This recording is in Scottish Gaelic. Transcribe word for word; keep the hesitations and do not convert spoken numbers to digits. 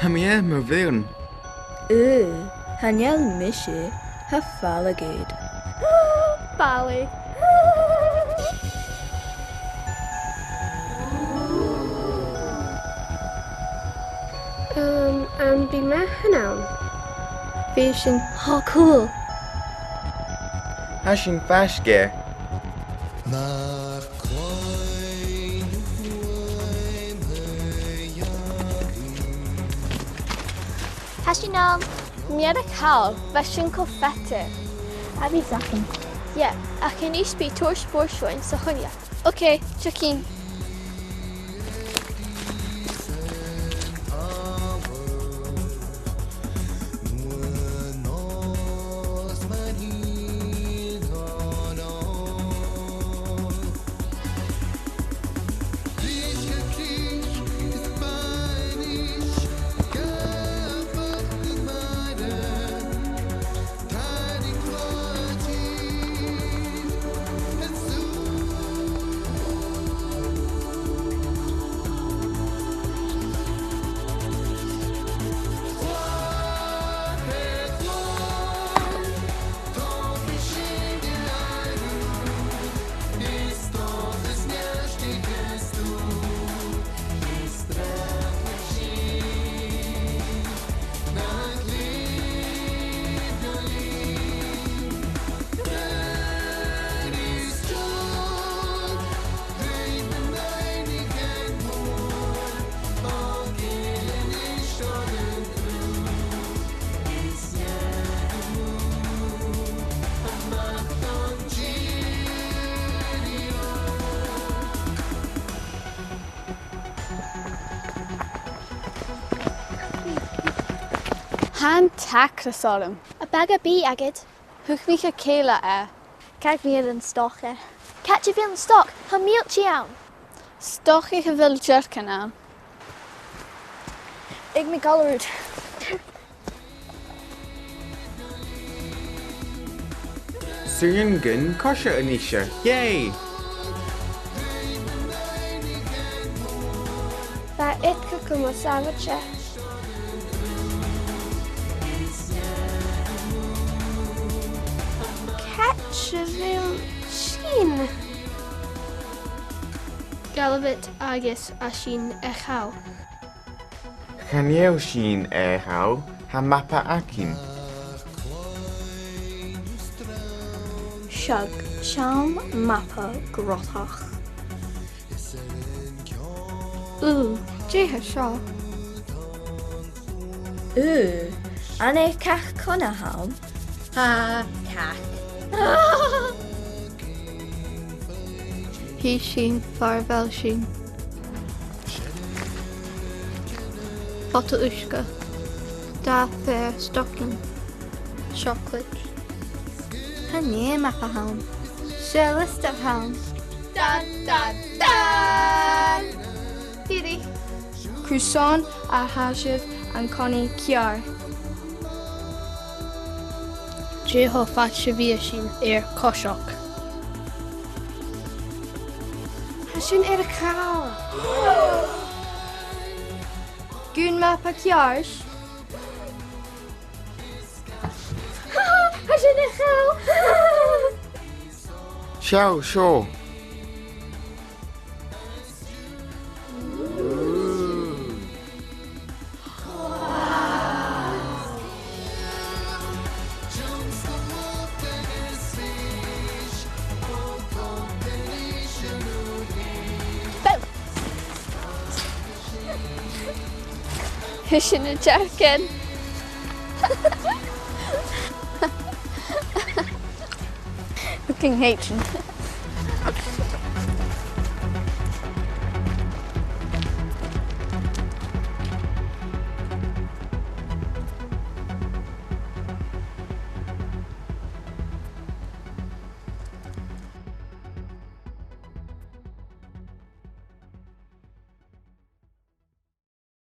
Tha mi air mo bhùrn. Ò, chan eil mise, tha fàileadh agad. Balaich. Um, am bi mathan ann? Bidh sinn... Tha, cool. Tha sinn faisg air. Tha sinn ann. Mearachd thall, bha sin cho fada. A bheil sachan? Yeah, ach a-nis bidh turas spòrs againn sa choinneamh. Okay, tiugainn. Tha an t-acras orm. A bheil baga-bìdh agad? Thug mi dha chèile e. Càit a bheil an stoc? Càit a bheil an stoc? Tha mìltean ann. Stoc aig a bheil dearcan ann. Thèid mi a dh'fhaighinn. Suidhinn gun coise a-nis, yay! Bha e cho math sàbhailte. Càit a bheil sinn? Gabhaibh agus tha sinn a' dol. Chan eil sinn a' dol, tha mapa againn. Seadh, seall mapa grotach. Ù, dè tha seo? Ù, an e cac-conna a th' ann? Tha, cac. Chì sinn far a bheil sinn. Pota uisge. Dà phaidhir stocainn. Seoclaid. Chan e mapa a th' ann. 'S e liosta a th' ann. Dan, dan, dan! Dìreach. Carson a tha sibh an-còmhnaidh ceàrr? Dè cho fada 's a bhios sinn air coiseachd? Tha sinn air a chall. Gun mapa ceart. Tha sinn air a chall. Seall seo. Boo! Tha sinn a' dearcan. Looking hatred.